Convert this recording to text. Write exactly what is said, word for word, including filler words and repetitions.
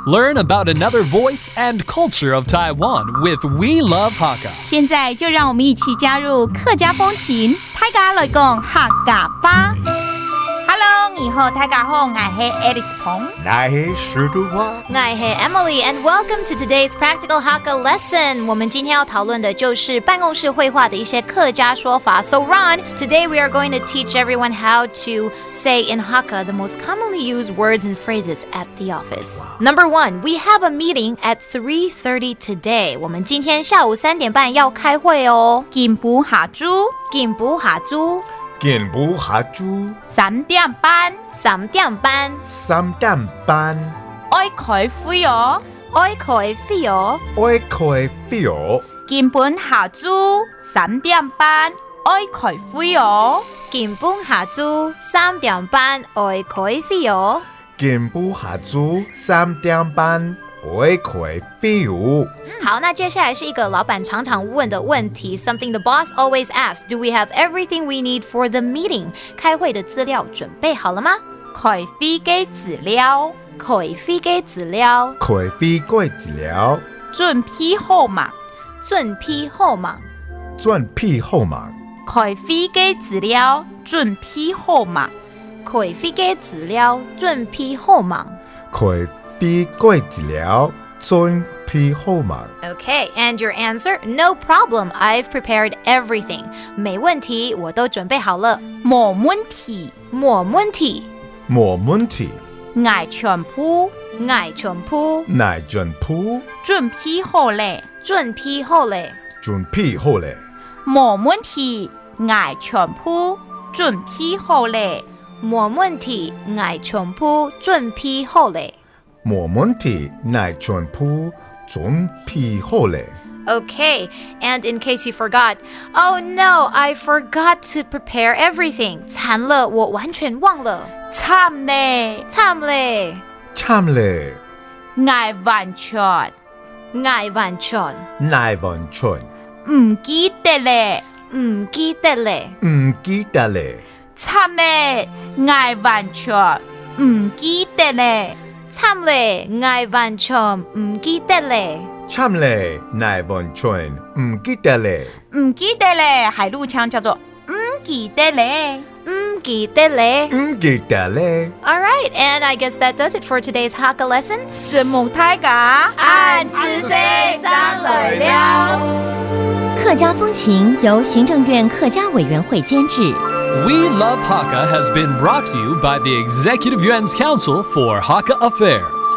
Learn about another voice and culture of Taiwan with We Love Hakka. 现在就让我们一起加入客家风情，大家来讲客家话。Hello，你好，大家好，我是 Alice 彭。 𠊎係石都华。 我係 Emily and welcome to today's practical Hakka lesson. 我们今天要讨论的就是办公室会话的一些客家说法。So Ron, today we are going to teach everyone how to say in Hakka the most commonly used words and phrases at the office. Number one, we have a meeting at three thirty today. 我们今天下午三点半要开会哦。 今晡下晝， 今晡下晝， 今晡下晝，三点半， 三点半， 三点半， 爱开会哦。 爱开会哦。 爱开会哦。 今晡下晝三点半，爱开会哦。 今晡下晝三点半，爱开会哦。 今晡下晝三点半，爱开会哦。 好，那接下来是一个老板常常问的问题，something the boss always asks. Do we have everything we need for the meeting? 开会的资料准备好了吗？ 开会个资料， 开会个资料， 开会个资料， 准备好嘛？ 准备好嘛？ 准备好嘛？ 开会个资料准备好嘛？ 开会个资料准备好嘛？ 开会个资料准备好嘛？ Okay, and your answer? No problem. I've prepared everything. 没问题，我都准备好了。 无问题，无问题，无问题， 𠊎全部 𠊎全部 𠊎全部 准备好了。 准备好了。 准备好了。 无问题，𠊎全部准备好了。 无问题，𠊎全部准备好了。 无问题，𠊎全部准备好了。 Okay, and in case you forgot, oh no, I forgot to prepare everything. 惨了，我完全忘了。惨了，惨了，惨了， 𠊎完全 𠊎完全 𠊎完全 毋记得了。 毋记得了。 毋记得了。 惨了，𠊎完全毋记得了。 惨了，𠊎完全毋记得了。 惨了，𠊎完全毋记得了。 毋记得了，海陆腔叫做毋记得了。 毋记得了。 毋记得了。 All right, and I guess that does it for today's Hakka lesson. 承蒙大家，恁仔細，正來尞。客家风情由行政院客家委员会监制。 We Love Hakka has been brought to you by the Executive Yuan's Council for Hakka Affairs.